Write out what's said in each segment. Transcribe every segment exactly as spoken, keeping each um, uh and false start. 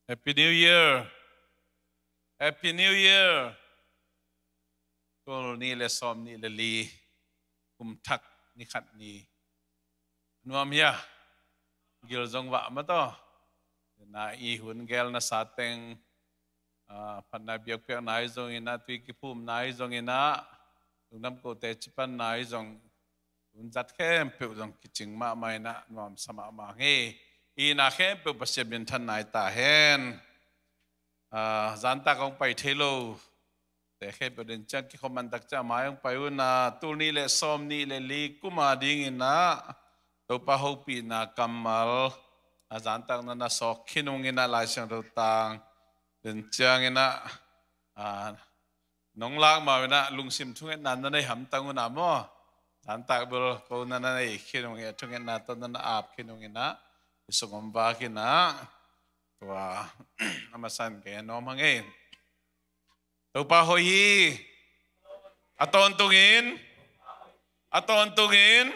Happy New Year. Happy New Year. Tul nih le sawm nih le li, kum thak ni khat ni. Nuam hia? Gil zong vah ma taw. Na i hun gel na sa teng, ah, phatna biakpiakna hi zongin ah, tui kiphumna hi zongin ah, lungdam kote cipanna hi zong, hun zat khempeuh zong kicing mahmah in ah, nuamsa mahmah hi. I na khempeuh Pasian minthanna hi ta hen. Ah, zantak hong pai thei lo te khempeuh den ciang kikhop man tak ciang mai hong pai un ah, tul nih le sawm nih le li kum a dingin ah, Topa hopihna kammal a zantak na na sawk khin ung in ah, Lai Siangtho tang den ciangin ah, ah, nong lak ma un ah, lungsim thungetna na nei hamtang un ah maw. Zantak bel ko na na nei khin ung in ah, thungetna tawh na na ap khin ung in ah, i sung om vak in ah, tua a masa in gen nuam hang ei. Topa hoih hi. A tawntungin, a tawntungin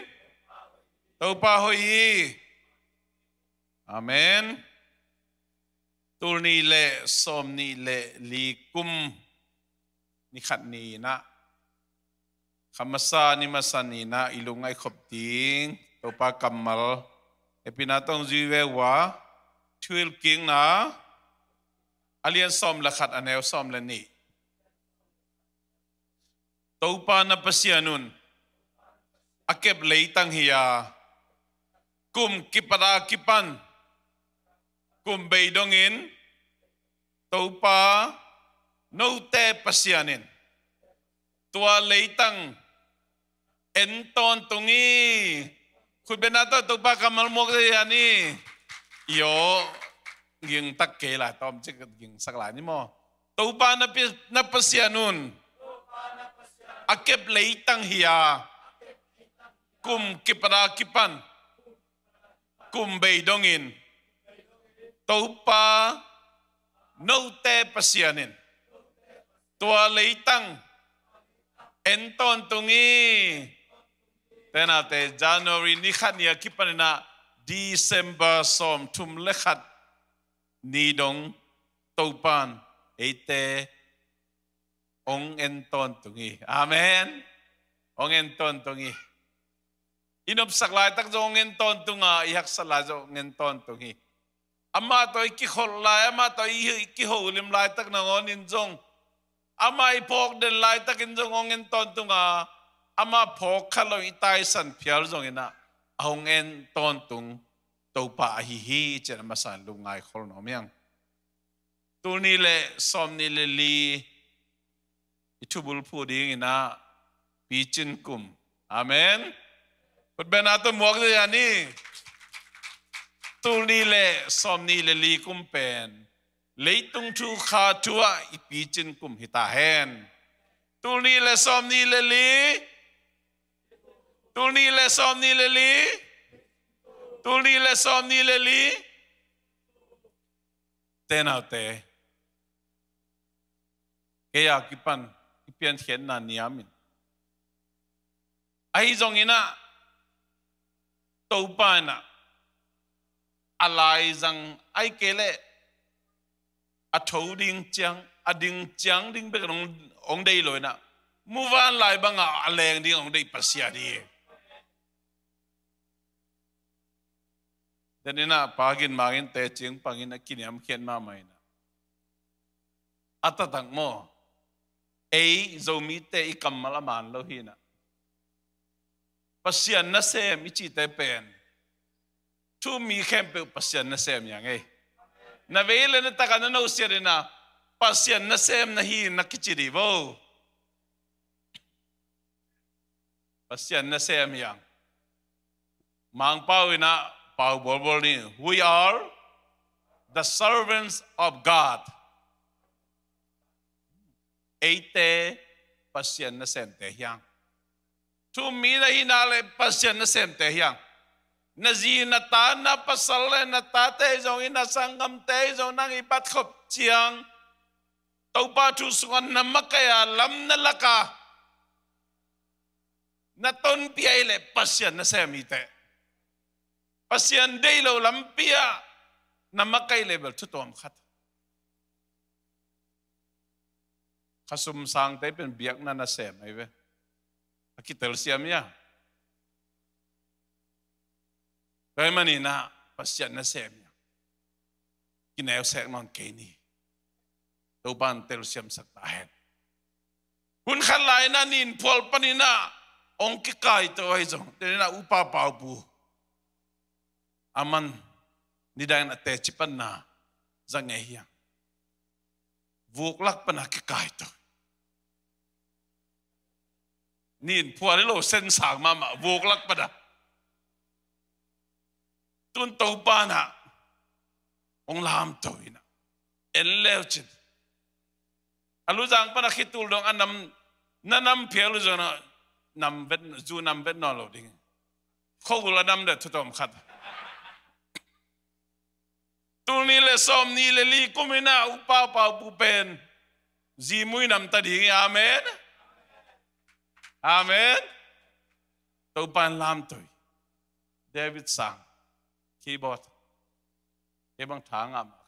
Topa hoih hi. Amen. Tul nih le sawm nih le li kum ni khat ni in ah, kha masa ni masa ni in ah i lungngaih khop ding Topa kammal, hehpihna tawh hong zui ve uh a, Thuhilhkikna a lian sawm le khat, a neu sawm le nih. Topa na Pasian un a kep leitang hi a, kum kipat a kipan kum bei dongin Topa note Pasian in tua leitang en tawntung hi. Khutbetna tawh Topa kammal muak dei a ni. Io, ging tak kei lai, tawm cik ging sak lai ni maw. Topa na pi-, na Pasian un a kep leitang hi a, kum kipat a kipan kum bei dongin Topa note Pasian in tua leitang en tawntung hi. Tenate January ni khat ni a kipan in ah December sawm thum le khat ni dong Topan eite hong en tawntung hi. Amen. Hong en tawntung hi. I nopsak laitak zong hong en tawntung a, i haksat lai zong hong en tawntung hi. Amah tawh i kikholh lai, amah tawh i, i kiholim laitak nangawnin zong, amah i phawk den laitakin zong hong en tawntung a, amah phawk kha lo i taisan phial zongin ah, a hong en tawntung Topa ahi hi, ci-in a masa in lungngai khol nuam hi hang. Tul nih le sawm nih le li i thubul phu dingin ah picin kum. Amen. Khutbetna tawh muak dei a ni. Tul nih le sawm nih le li kum pen leitung thu kha thu ah i picin kum hi ta hen. Tul nih le sawm nih le li. Tul nih le sawm nih le li. Tul nih le sawm nih le li. Te naute, kei a kipan i piankhiatna niam in, ahi zongin ah Topa in ah a laizang, ahih kei leh a tho ding ciang, a ding ciang ding bek in hong, hong deih lo in ah, muvanlai bangah a leng ding hong deih Pasian hi. Denin ah Pa Gin Mang in teci hong pang in a kiniamkhiat mahmah in ah, a taktak maw, ei Zomite i kammal a man lo hi in ah, Pasian nasem i cihte pen thu-um mi khempeuh Pasian nasem hi hang ei. Na vei le na tak ah na nusiat in ah Pasian nasem na hi na kici dih vo. Pasian nasem hi hang. Mangpau in ah pau bawlbawl ni. We are the servants of God. Eite Pasian nasemte hi hang. Thu-um mi na hihna le Pasian nasemte hi hang. Na zi na ta, na pasal le na tate zong in, na sanggamte zong, nang i bat khop ciang Topa thu sungah na makaih a, lam na lak a, na tonpih ahih leh Pasian nasem hi teh. Pasian deih lo lampi ah na makaih leh bel thu tuam khat. Khasum sangte pen biakna nasem ahi ve. A kitelsiam ia. Tua ahih manin ah Pasian nasem ia. Kineusek nawn kei ni. Topa'n telsiamsak ta hen. Hun khat lai-in ah ni in phual panin ah hong kikaito ahi zong, tua in ah Upa Pau Pu, aman nidangin a teci panna za ngei hi a, vuk lak pan a kikaito. Ni in phual hi lo, sen sang mahmah, vuk lak pan a. Tun Topa'n ah hong lamto in ah, en leu cin, a luzang pan a khit tul dong a nam, na nam phial uh zong ah, nam vet, zu nam vet nawn lo ding. Khua-ul a nam deuh thu tawm khat. Tul nih le sawm nih le li kum in ah Upa Pau Pu pen Zimui nam ta ding hi. Amen. Amen. Topa'n lamto hi. David Sang, keyboard. Kei bang tha ngah mah.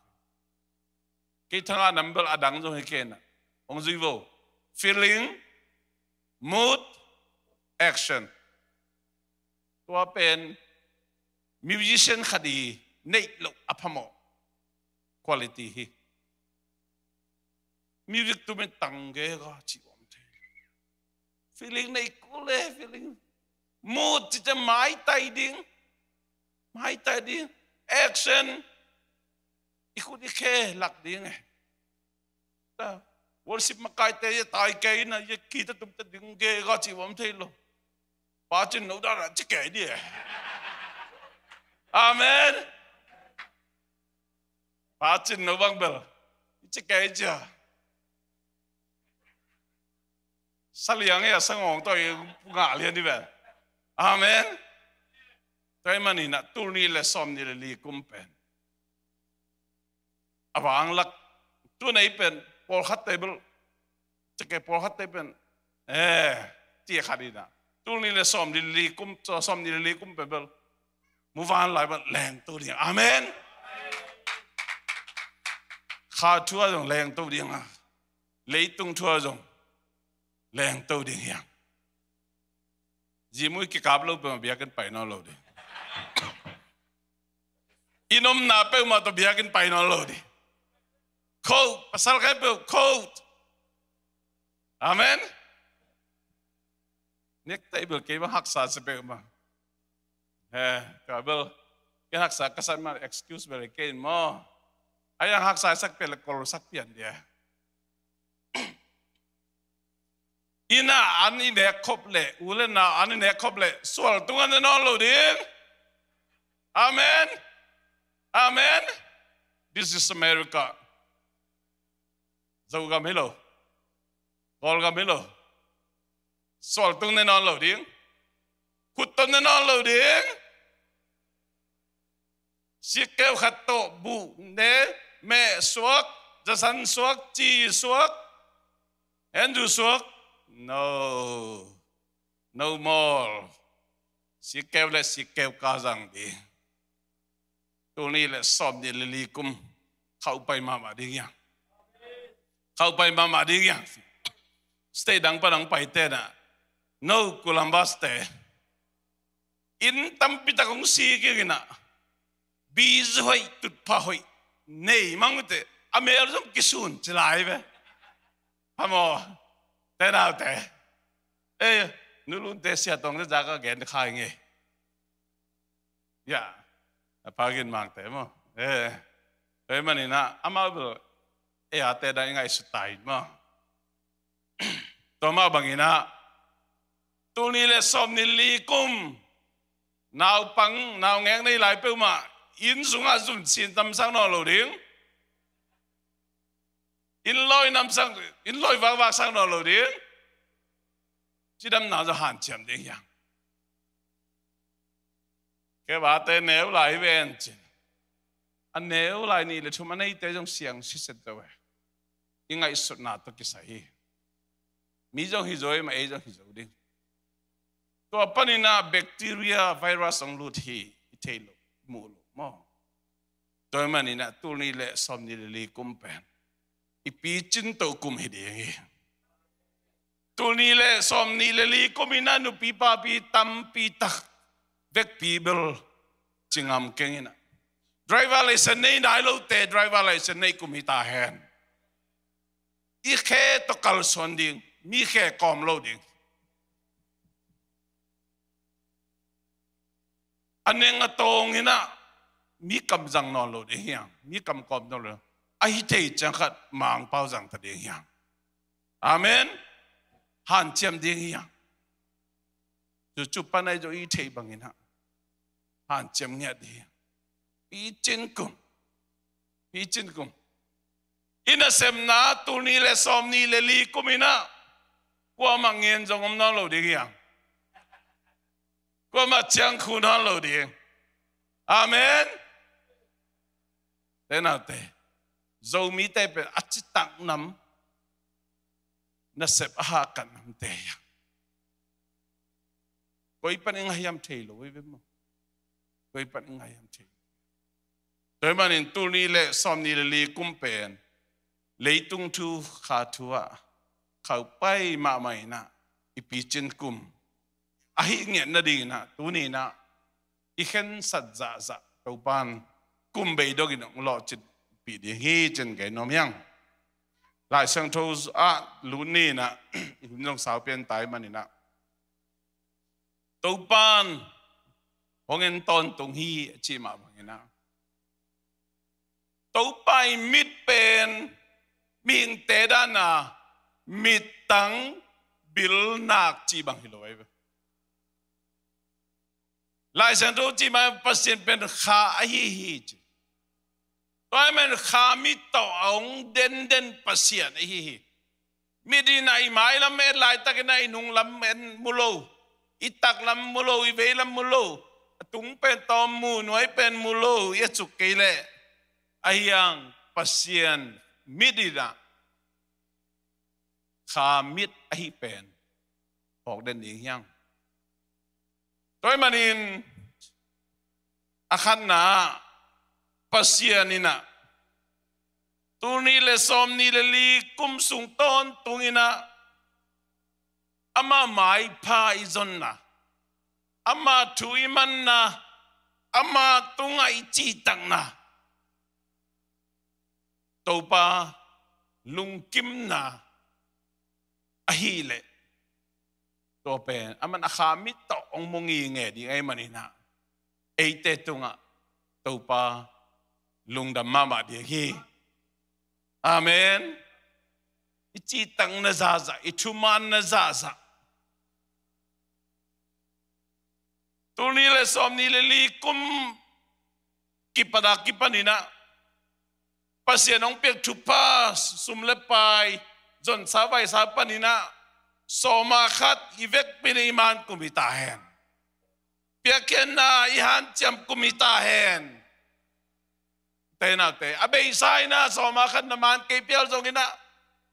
Kei tha ngah nam bel a dang zong hi kei in ah. Hong zui vo. Feeling, mood, action. Tua pen musician khat i neih loh a phamawh quality hi. Music tum in tang gega ci om thei. Feeling nei kul e, feeling. Mood ci ciang maitai ding. Maitai ding. Action. I khut i khe lak ding e. Ta, worship makaite ia tai kei in ah, ia kita tum ta ding gega ci om thei lo. Pa Cin No dan a ci kei di e. Amen. Pa Cin No bang bel ci kei cia. Sa liang ia sa ngawng tawh i ngah lian di bel. Amen. Tua ahih manin ah tul nih le sawm nih le li kum pen a vang lak, tu nei pen pawlkhat table, ceke pawlkhat te pen, eh, tia khat in ah, tul nih le sawm nih le li kum, sawm nih le li kum pen bel muvanlai bel lengto ding. Amen. Kha thu ah zong lengto ding a, leitung thu ah zong lengto ding hi hang. Zimui kikap lo peuhmah biakinn pai nawn lo ding. I nomna peuhmah tawh biakinn pai nawn lo ding. Coat, pasal khat peuh coat. Amen. Necktie bel kei bang haksa sia peuhmah. He, ka bel, kei haksa ka sak mah, excuse bel kei in maw. A yang haksa sak peuh le kol sak pian dia. Inn ah an i nek khop leh, u le nau an i nek khop leh, sual tung ah ne nawn lo ding. Amen. Amen. This is America. Zogam hi lo. Kawlgam hi lo. Sual tung ne nawn lo ding. Khut ton ne nawn lo ding. Sikkeu khat tawh buh ne, meh suak, zasan suak, ci suak, enzu suak. No. No more. Sikkeu le sikkeu ka zang ding. Tul nih le sawm nih le li kum khauh pai mahmah ding hiang. Khauh pai mahmah ding hiang. State dang pan hong paite na, no Columbus te, inn tampi tak hong si kik in ah, bizu hoih, tutphah hoih nei mang uh teh, a mel zong kisun ci lai ve. Pha maw? Te naute, eh, Nu Lunte, Sia Tongte zak a gen kha ing ei. Ya, a Pa Gin Mangte maw? Eh, tua ahih manin ah amau bel ei a te dang i ngaihsut ta in maw? Tua mah bangin ah tul nih le sawm nih li kum naupang, naungek nei lai peuhmah inn sungah zun sin tamsak nawn lo ding. Inn lawi namsak, inn lawi vakvaksak nawn lo ding. Cidamna zong hanciam ding hiang. Kei vate neu lai hi ven cin, a neu lai nih le thum a neite zong siang siset zo e. I ngaihsutna tawh kisai hi. Mi zong hi zo e, mah ei zong hi zo ding. Tua panin ah bacteria, virus hong lut hi, i thei lo, i muh lo maw? Tua ahih manin ah tul nih le sawm nih le li kum pen i picin toh kum hi ding hi. Tul nih le sawm nih le li kum in ah nupi papi tampi tak vekpi bel ci ngam keng in ah, driver license nei nai lote driver license nei kum hi ta hen. I khe tawh kalsuan ding, mi khe kawm lo ding. A neng a tawng in ah mi kam zang nawn lo ding hi hang, mi kam kawm nawn lo. A hi thei ciang khat Mangpau zang ta ding hi hang. Amen. Hanciam ding hi hang. Cucu pan ahi zong i theih bangin ah hanciam ngiat ding hi hang. Picin kum, picin kum. I nasepna tul nih le sawm nih le li kum in ah kuamah ngen zong om nawn lo ding hi hang. Kuamah ciang khu nawn lo ding. Amen. Te naute, Zomite pen a citak nam, nasep a hahkat namte hi hang. Koi pan i ngah hiam thei lo hi ve maw. Koi pan i ngah hiam thei lo. Tua ahih manin tul nih le sawm nih le li kum pen leitung thu, kha thu ah khaupai mahmah in ah i picin kum ahih ngiat nading in ah tuni in ah i khensat zahzah Topan kum beidong in hong lawhcinpih ding hi cin gen nuam hi hang. Lai Siangtho ah lut ni in ah i hun zong sau pian ta ahih manin ah Topan hong en tawntung hi a cih mah bangin ah Topa i mit pen mihingte dan a mittang bilnak cih bang hi lo ahi ve. Lai Siangtho cih mah Pasian pen kha ahi hi ci. Tua ahih manin kha mit tawh a hong denden Pasian ahi hi. Mit in ah i mailam en laitakin ah i nunglam en mu lo, i taklam mu lo, i veilam mu lo, a tung pen tawm mu, nuai pen mu lo i a cuk kei leh, ahi hang Pasian mit in ah kha mit ahi pen phawk den ding hi hang. Tua ahih manin a khatna ah Pasian in ah tul nih le sawm nih le li kum sung tawntung in ah ama maipha i zonna, ama thu i manna, ama tungah i cihtakna, Topa lungkimna ahih leh tua pen aman a kha mit tawh hong mu ngitnget ding ahih manin ah eite tungah Topa lungdam mahmah ding hi. Amen. I cihtakna zahzah, i thumanna zahzah, tul nih le sawm nih le li kum kipat a kipan in ah Pasian hong piak thupha, sum le pai, zonsa vaisa panin ah sawma khat i vekpi in i man kum hi ta hen. Piakkhiatna i hanciam kum hi ta hen. Te naute, a beisa in ah sawma khat na man kei phial zongin ah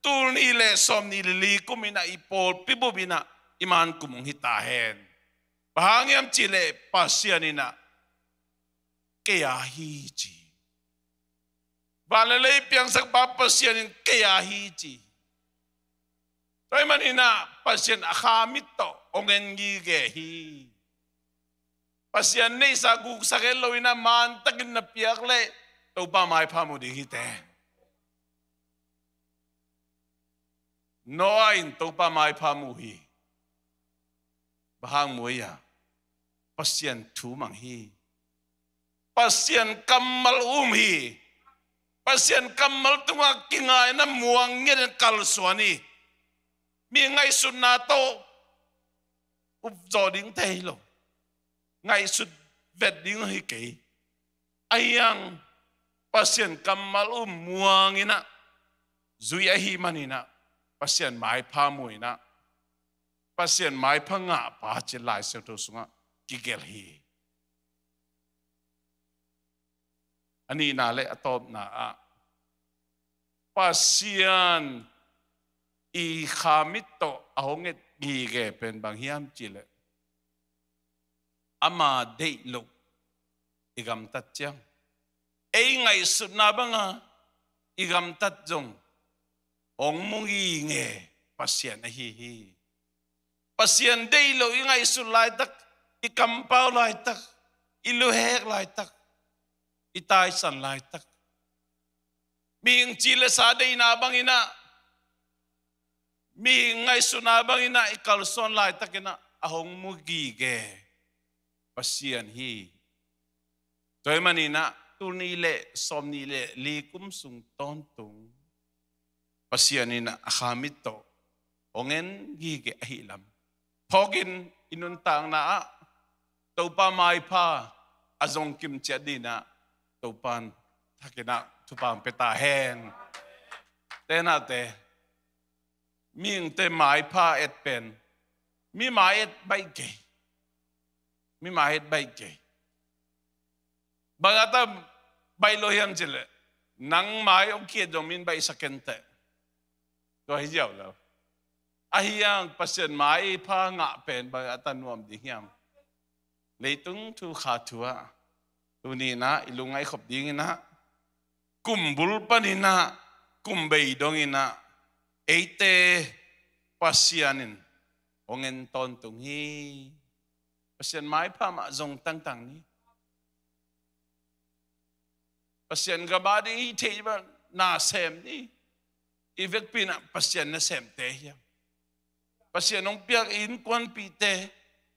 tul nih le sawm nih le li kum in ah i pawlpi bup in ah i man kum hong hi ta hen. Bang hang hiam cih leh Pasian in ah kei a hi ci. Van le lei piangsak pa Pasian in kei a hi ci. Tua ahih manin ah Pasian a kha mit tawh hong en ngitnget hi. Pasian neihsa guksa het lo in ah mantakin na piak leh Topa maipha mu ding hi te. Noah in Topa maipha mu hi. Bang hang mu hi a? Pasian thu mang hi. Pasian kammal um hi. Pasian kammal tungah kingaina muang ngiat in kalsuan hi. Mi ngaihsutna tawh up zawh ding te hi lo. Ngaihsut vet ding hi kei. Ahi hang Pasian kammal um muang in ah zui ahih manin ah Pasian maipha mu in ah Pasian maipha ngahpa ci Lai Siangtho sungah kigelh hi. A nihna le a tawpna ah Pasian i kha mit tawh a hong et ngitnget pen bang hiam cih leh ama deih loh i gamtat ciang, ei ngaihsutna banga i gamtat zong hong mu ngitnget Pasian ahi hi. Pasian deih lo i ngaihsut laitak, i kampau laitak, i luhek laitak, i taisan laitak, mihing ci le sa deihna bangin ah, mihing ngaihsutna bangin ah i kalsuan laitakin ah a hong mu gige Pasian hi. Tua ahih manin ah tul nih le sawmnih le li kum sung tawntung Pasian in ah a kha mit tawh hong en gige ahih lam phawkin i nuntakna ah Topa maipha a zong kim ciat dingin ah Topa'n thakin ah thupha hong pia ta hen. Te naute, mihingte maipha et pen mi mai et baih kei. Mi mai et baih kei. Bang a ta baih lo hiam cih leh, nang mai hong ki-et zong mi'n baihsak kei inteh. Tua hi ziau lo. Ahi hang Pasian maipha ngah pen bang a ta nuam ding hiam? Leitung thu kha thu ah tuni in ah i lungngaih khop dingin ah, kum bul panin ah, kum bei dongin ah eite Pasian in hong en tawntung hi. Pasian maipha mah zong tangtang ni. Pasian gam a ding hih theih bang na sem ni. I vekpi in ah Pasian nasemte hiam? Pasian hong piak i innkuanpihte,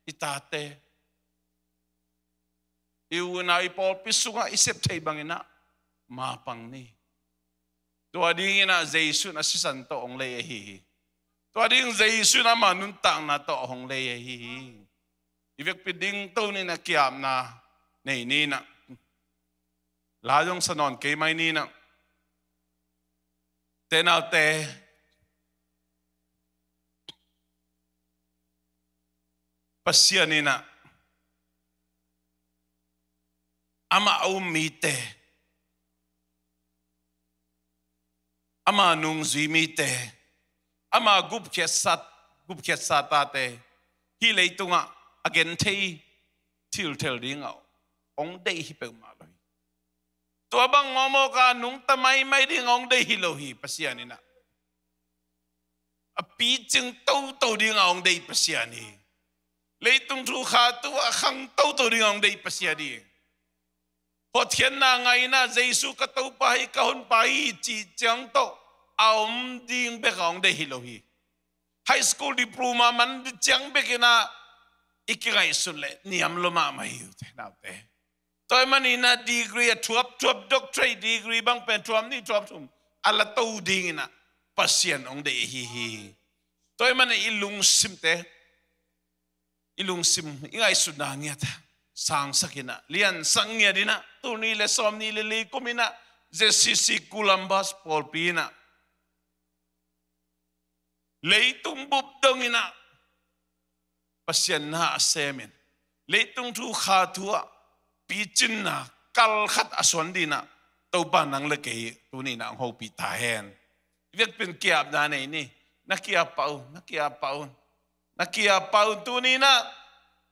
i tate, i unau i pawlpi sungah i sep theih bangin ah mapang ni. Tua dingin ah Jesu in a sisan tawh hong lei ahi hi. Tua ding Jesu in ama nuntakna tawh hong lei ahi hi. I vekpi ding to ni in ah ki-apna nei ni in ah. La zong sa nawn kei mai ni in ah. Te naute, Pasian in ah amah a um mite, ama nungzui mite, ama gupkhiatsa, gupkhiatsa tate hih leitungah a genthei thilthel dingah hong deih hi peuhmah lo hi. Tua bang mawkmawk a nungta maimai dingah hong deih hi lo hi Pasian in ah. A picing toto dingah hong deih Pasian hi. Leitung thu kha thu ah khang toto dingah hong deih Pasian hi. Hotkhiatna ngah in ah Jesu ka Topa hi, ka Honpa hi cih ciang tawh a om ding bekah hong deih hi lo hi. High school diploma man ciang bekin ah i kingaihsun leh niam lua mahmah hi uh te naute. Tua ahih manin ah degree a thuapthuap, doctorate degree bang pen thuap nih thuap thum a la to dingin ah Pasian hong deih ahi hi. Tua ahih manin i lungsimte, i lungsim, i ngaihsutna ngiat sangsak in ah, liansak ngiat in ah, tul nih le sawmnih le li kum in ah Z C C Columbus pawlpi in ah leitung bup dongin ah Pasian na a semin, leitung thu kha thu ah picinna kal khat a suan dingin ah Topa nang le kei tuni in ah hong hopih ta hen. I vekpi in ki-apna nei ni. Na ki-ap pah un, na ki-ap pah un. Na ki-ap pah un tuni in ah,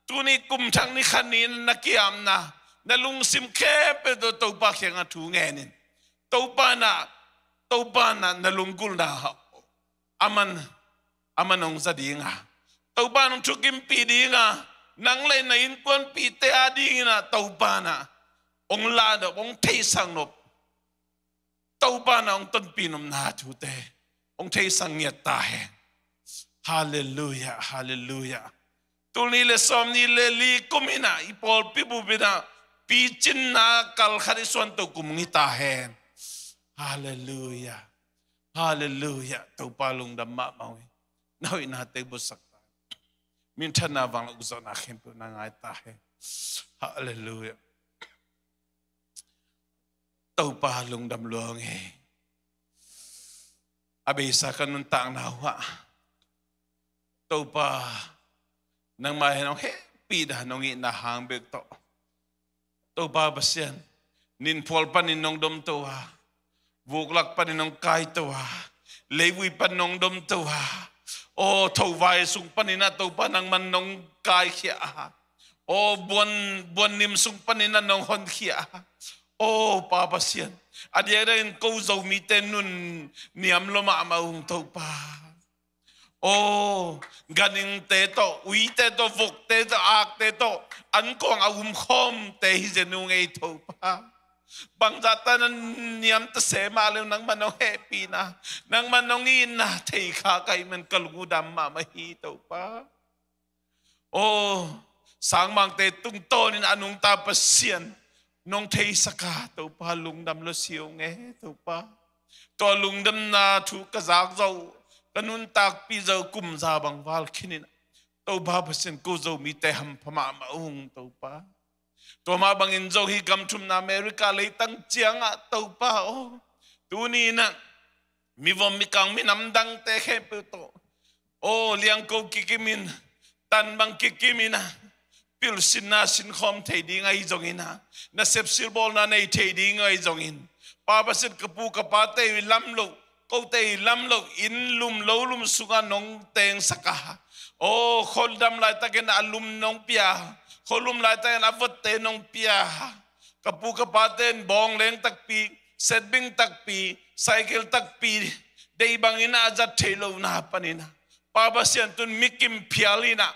tuni kum thak ni khat ni in na ki-apna, na lungsim khempeuh tawh Topa kiangah thu ngen in. Topa in ah, Topa in ah na lunggulhna aman, aman hong za ding a, Topa in hong thukimpih ding a, nang le na innkuanpihte a dingin ah Topa in ah hong lahnop, hong theisak nop, Topa in ah hong tonpih nopna thute hong theisak ngiat ta hen. Halleluiah, halleluiah. Tul nih le sawmnih le li kum in ah i pawlpi bup in ah picinna kal khat i suanto kum hong hi ta hen. Halleluiah. Halleluiah. Topa lungdam mahmah uh hi. Na hoihnate butsak ta. Minthanna vanglawh ukzawhna khempeuh na ngai ta hen. Halleluiah. Topa lungdam lua ung ei. A beisa ka nuntakna uh ah Topa, nangmah hen hong hehpih dan, hong itna hang bek tawh Topa Pasian, ninphual panin nong domto a, vuklak panin nong kaito a, leivui pan nong domto a, aw thovai sung panin ah Topa nangman nong kaikhia a, aw buan, buannim sung panin ah nong honkhia a, aw Pa Pasian, a diakdiakin ko Zomite nun niam lua mahmah ung Topa. Aw, ganhingte tawh, uite tawh, vokte tawh, akte tawh, ankuang a umkhawmte hi zen ung ei Topa. Bangzahta na niamta se mah leh nangmah nong hehpihna, nangmah nong itna thei kha ka hih man ka lung uh dam mahmah hi Topa. Aw, sangmangte tungtawnin a nungta Pasian nong theisak a Topa, lungdam lo siu nge Topa. Tua lungdamna thu ka zak zawh, ka nuntakpih zawh kum za bang val khinin Topa Pasian, ko Zomite hampha mahmah ung Topa. Tua mah bangin zong hih gam thumna America leitang ciangah Topa aw, tuni inah mivom mikang minam dangte khempeuh tawh, aw, liangko kikimin, tan bang kikimin ah, pilsinna sinkhawm thei ding ahi zongin ah, nasep silbawlna nei thei ding ahi zongin, Pa Pasian, ka pu ka pate i lam loh, kote i lam loh, inn lum lo lum sungah nong tengsak a, aw, khuadam laitakin a lum nong pia, khualum laitakin a votte nong pia, ka pu ka pate in bawngleng takpi, setbing takpi, cycle takpi, deih bangin a zat thei lohna panin ah, Pa Pasian, tun mikim phial inah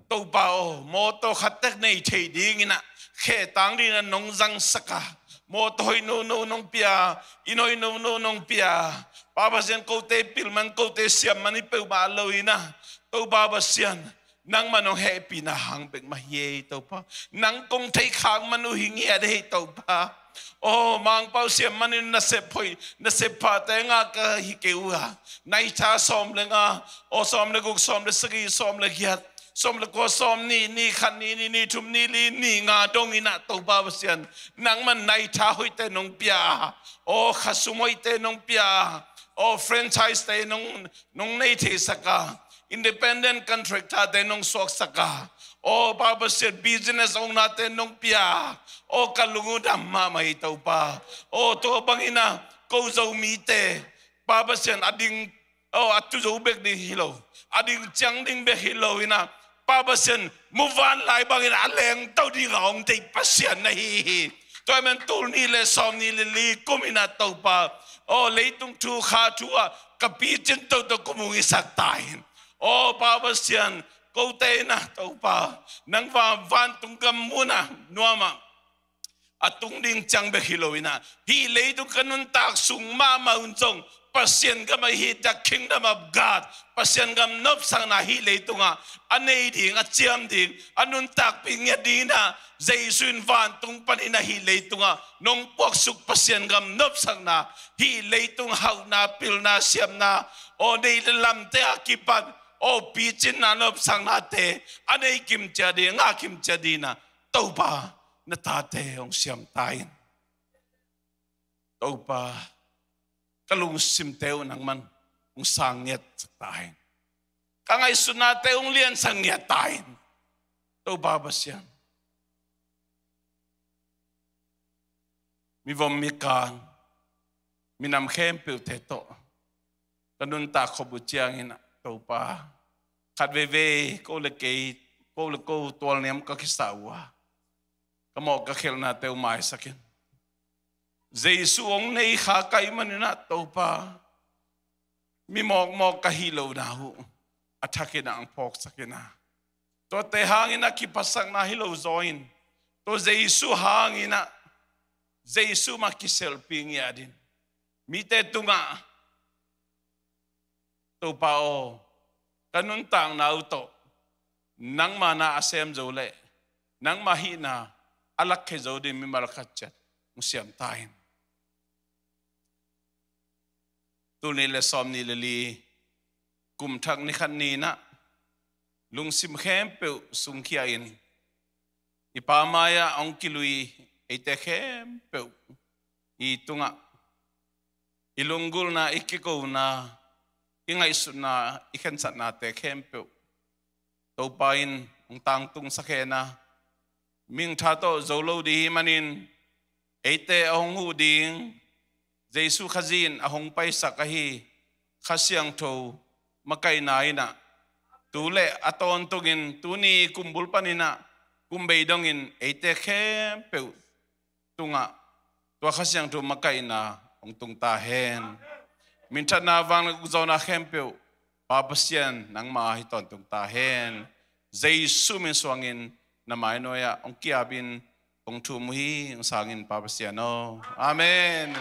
Topa aw, mawtaw khat tek nei thei dingin ah, khetang dingin ah nong zangsak a, mawtaw hoih nono nong pia, inn hoih nono nong pia, Pa Pasian, kote pil man, kote siam man hi peuhmah lo inah, Topa Pasian, nangmah nong hehpihna hang bek mah hi ei Topa. Nang kong theih khak man uh hi ngiat ei Topa. Aw, Mangpau siam manin nasep hoih, nasep phate ngah ka hi kei uh a, naitha sawm le nga, aw, sawm le guk, sawm le sagih, sawm le giat, sawm le kua, sawm nih, nih khat, nih nih, nih thum, nih li, nih nga dong inah Topa Pasian, nangmah naitha hoihte nong pia a, aw, khasum hoihte nong pia a, aw, franchise-te nong, nong nei theisak a, independent contractor-te nong suaksak a, aw, Pa Pasian, business owner-te nong pia a, aw, ka lung uh dam mahmah hi Topa. Aw, tua bangin ah ko Zomite, Pa Pasian, a ding, aw, a tu zo bek ding hi lo, a ding ciang ding bek hi lo inah, Pa Pasian, muvanlai bangin a lengto dingah hong deih Pasian na hi hi. Tua ahih man tul nih le sawm nih le li kum inah Topa, aw, leitung thu kha thu ah ka picin toto kum hong hisak ta in. Aw, Pa Pasian, kote inah Topa, nang va-, vantung gam munah nuamah a tung ding ciang bek hi lo inah, hih leitung ka nuntak sung mahmah un zong Pasian gam ahi, the kingdom of God, Pasian gam nopsakna hih leitungah a nei ding, a ciam ding, a nuntakpih ngiat ding inah, Jesu in vantung panin ah hih leitungah nong puaksuk Pasian gam nopsakna, hih leitung hauhna, pilna, siamna, aw, nei le lamte a kipan, aw, picinna nopsaknate a nei kimcia ding, a ngah kimcia ding inah Topa, na tate hong siam ta in. Topa, ka lungsimte uh nangman hong sang ngiatsak ta in. Ka ngaihsutnate hong liansak ngiat ta in. Topa Pasian, mivom mikang, minam khempeuhte tawh ka nuntak khop uh ciangin ah Topa, khat veivei ko le kei, ko le ko tualniam ka kisa uh a, ka mawh ka khelhnate uh maisak in. Jesu hong nei kha ka hih manin ah Topa, mi mawkmawk ka hih lohna uh a thakin ah hong phawksak in ah, tuate hangin ah kiphasakna hi lo zaw in, tua Jesu hangin ah Jesu mah kiselpih ngiat in, mite tungah Topa aw, ka nuntakna uh tawh nangma na a sem zo leh nangma hihna a lakkhia zo ding mimal khat ciat hong siam ta in. Tul nih le sawm nih le li, kum thak ni khat ni-in ah lungsim khempeuh sungkhia in, i Pa mai-ah hong kilui eite khempeuh i tungah, i lunggulhna, i kikona, i ngaihsutna, i khensatnate khempeuh Topa in hong tangtungsak hen a, mintha tawh zo lo ding hih manin, eite a hong huh ding Jesu Khazih in a hong paisak ahi Kha Siangtho makaihna in ah, tu le a tawntungin tuni kumbul panin ah kumbei dongin eite khempeuh tungah tua Kha Siangtho makaihna hong tung ta hen. Minthanna, vanglian, ukzawhna khempeuh Pa Pasian, nangmah hi tawntung ta hen. Jesu min suangin na mai nuai-ah hong kiapin kong thum uh hi, hong sangin Pa Pasian aw. Amen.